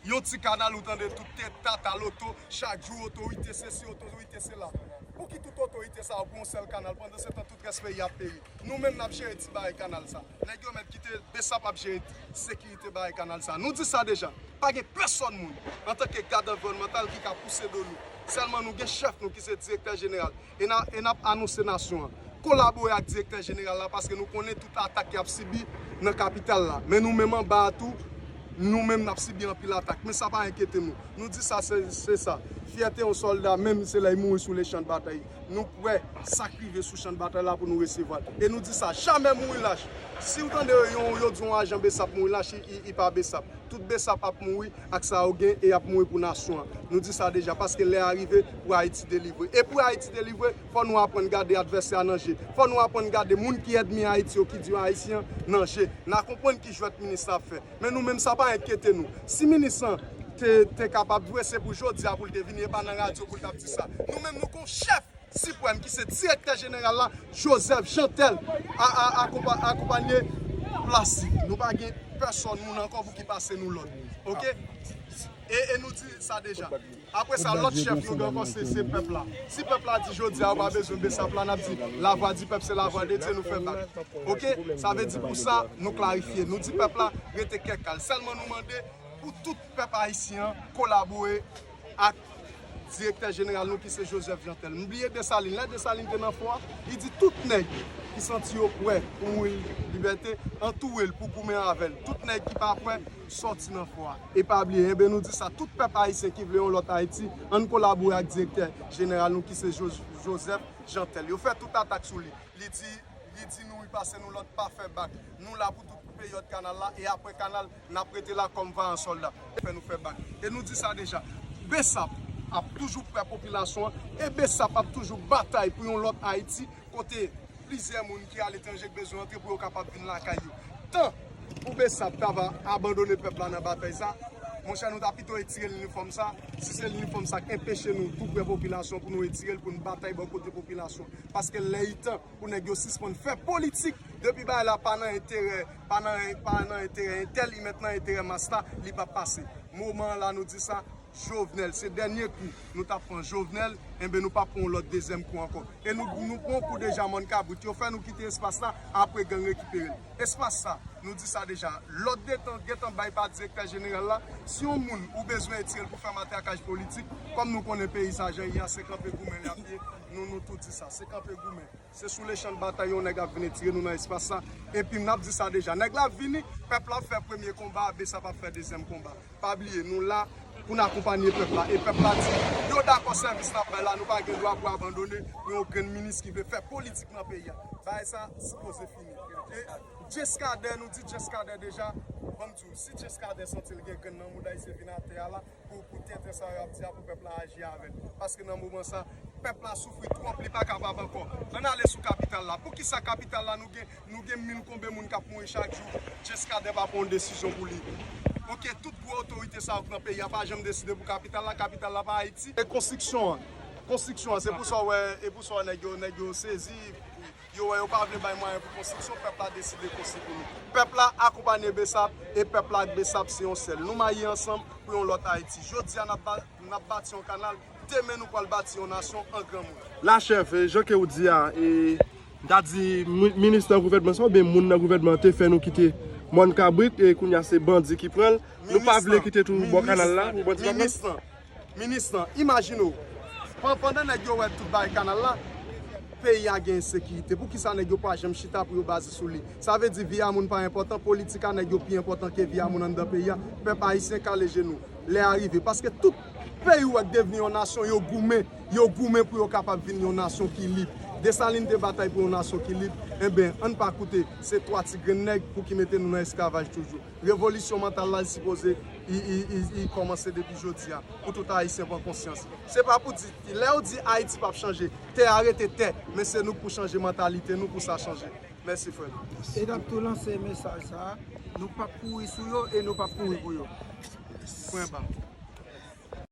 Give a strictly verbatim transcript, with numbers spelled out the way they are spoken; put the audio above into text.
Yon ti kanal ou tande tout te tata loto, chak jou otorite sesi, otorite sela. Pouki tout otorite sa yo pou yon sèl kanal, pandan se tan tout rès peyi ap peri? Nou menm n ap jere ti bagay kanal sa. Nèg yo mèt kite BSAP ap jere sekirite bagay kanal sa. Nou di sa deja. Pa gen pèsòn moun, antanke gad anviwònmantal, ki ka pouse do nou. Sèlman nou gen chèf nou ki se direktè jeneral. E n a, e n ap anonse nasyon an. Kolabore ak direktè jeneral la, paske nou konnen tout atak y ap sibi nan kapital la. Men nou menm anba a tou, nou menm n ap sibi anpil atak. Men sa pa enkyete nou. Nou di sa, se, se sa. Fyète yon sòlda, menm se lè l mouri sou le chan de batay. Nou prè, sa k rive sou chan de batay la pou nou resevwa l. E nou di sa, jamè mouri lach. Si w tande yon, yo di yon ajan BSAP mouri lach, i, i, i pa BSAP. Tout BSAP ap mouri ak sa yo gen e y ap mouri pou nasyon an. Nou di sa deja, paske lè a rive pou Ayiti delivre. E pou Ayiti delivre, fò nou aprann gade advèsè a nan je. Fò nou aprann gade moun ki ènmi Ayiti yo, ki di yo Ayisyen, nan je. N a konprann ki jwèt minis la ap fè. Men nou menm, sa pa enkyete nou. Si minis lan te, te kapab vre, se pou jodi a pou l te vini, e pa nan radyo pou l t ap di sa. Nou menm, nou gon chèf siprèm ki se direktè jeneral la, Joseph Jeantel, a, a, akonpa-, akonpanye plas li. Nou pa gen pèsòn moun ankò pou ki pase nou lòd. Oke? E, e nou di sa deja. Apre sa, lòt chèf nou gen ankò, se, se pèp la. Si pèp la di jodi a, yo pa bezwen BSAP la, n ap di, lavwa di pèp, se lavwa de Dye, nou fè bak. Oke? Sa vle di pou sa, nou klarifye. Nou di pèp la, rete kè kalm. Sèlman nou mande pou tout pèp ayisyen an kolabore ak direktè jeneral nou ki se Joseph Jeantel. M bliye Desalin. Lè Desalin te nan fò a, li di tout nèg ki santi yo prè pou mouri libète, antoure l pou goumen avè l. Tout nèg ki pa prè, sòti nan fò a. E pa bliye, enben nou di sa, tout pèp ayisyen ki vle yon lòt Ayiti, ann kolabore ak direktè jeneral nou ki se Jo-, Joseph Jeantel. Yo fè tout atak sou li. Li di, li di nou, li pase nou lòd, pa fè bak. Nou la pou tout peryòd kanal la, e apre kanal, n ap rete la kòm vayan sòlda. Fè nou fè bak. E nou di sa deja. BSAP ap toujou prè popilasyon an, e BSAP ap toujou batay pou yon lòt Ayiti, kote plizyè moun ki aletranje k bezwen antre pou yo kapab vin lakay yo. Tan pou BSAP ta va abandone pèp la nan batay sa, monchè, nou ta pito etire linifòm sa. Si se linifòm sa k enpeche nou tou prè popilasyon pou nou etire l, pou n batay bò kote popilasyon. Paske lè i tan pou nèg yo sispann fè politik, depi bagay la pa nan enterè, pa nan, pa nan enterè entèl, li mèt nan enterè mas la, li p ap pase. Moman an la, nou di sa, Jovenel, se dènye kou nou t ap pran Jovenel, enben nou p ap pran yon lòt dezyèm kou ankò. E nou, nou pran yon kou deja mòn kabrit, yo fè nou kite espas la, apre gang rekipere l. Espas sa, nou di sa deja, lòd detan, gentan bay pa direktè jeneral la, si yon moun ou bezwen etire l pou fè matrakaj politik, kòm nou konnen peyi sa jan l ye a, se kanpe goumen l ap ye, nou, nou tou di sa, se kanpe goumen. Se sou le chan de batay yon nèg ap vin etire nou nan espas sa. Epi n ap di sa deja. Nèg la ap vini, pèp la ap fè premye konba a, BSAP ap fè dezyèm konba. Pa bliye, nou la pou n akonpanye pèp la. E pèp la di, yo dakò sèvis n ap bay la, nou pa gen dwa pou abandone yon grenn minis ki vle fè politik nan peyi a. Bagay sa sipoze fini. E Jescadè, nou di Jescadè deja, ban m di w, si Jescadè santi l gen grenn nan mouda l, se vin atè a la, pou, pou tenten sa yo ap di a, pou pèp la aji avè l. Paske nan moman sa, pèp la soufri twòp, li pa kapab ankò. Ann ale sou kapital la. Poukisa kapital la, nou gen, nou gen mil konbe moun k ap mouri chak jou, Jescadè pa pran yon desizyon pou li? Oke, tout gwo otorite sa yo k nan peyi a pa janm deside pou kapital la, kapital la pa Ayiti. E konstriksyon an, konstriksyon an, se pou sa w wè, e pou sa w wè nèg yo, nèg yo sezi. Yo wè yo pa vle bay mwayen pou konstriksyon, pèp la deside konstwi pou nou. Pèp la akonpanye BSAP, e pèp la ak BSAP se yon sèl. Nou maye ansanm pou yon lòt Ayiti. Jodi a n ap ba-, n ap bati yon kanal, demen nou pral bati yon nasyon an granmoun. La chèf, e, jan ke ou di a, e, m ta di mi-, minis nan gouvènman sa oubyen moun nan gouvènman te fè nou kite mòn kabrit, e kounye a se bandi ki pran l. Nou pa vle kite tou bò kanal la pou bandi pa pran l. Minis lan, Minis lan, imajine w, pan-, pandan nèg yo wè tout bagay kanal la, peyi a gen ensekirite. Poukisa nèg yo pa janm chita pou yo baze sou li? Sa vle di vi a moun pa enpòtan, politik a nèg yo pi enpòtan ke vi a moun anndan peyi a. Pèp ayisyen kale je nou, lè a rive. Paske tout peyi w wè k devni yon nasyon, yo goumen, yo goumen pou yo kapab vin yon nasyon ki lib. Desalin te batay pou yon nasyon ki lib. Enben, ann pa koute se twa ti grenn nèg pou ki mete nou nan esklavaj toujou. Revolisyon mantal la, li sipoze, i, i, i, i kòmanse depi jodi a, pou tout Ayisyen pran konsyans. Se pa pou di, lè yo di Ayiti p ap chanje, tè a rete tè, men se nou k pou chanje mantalite nou pou sa chanje. Mèsi, frè m. E n ap tou lanse mesaj sa a, nou p ap kouri sou yo e nou p ap kouri pou yo. Pwen ba.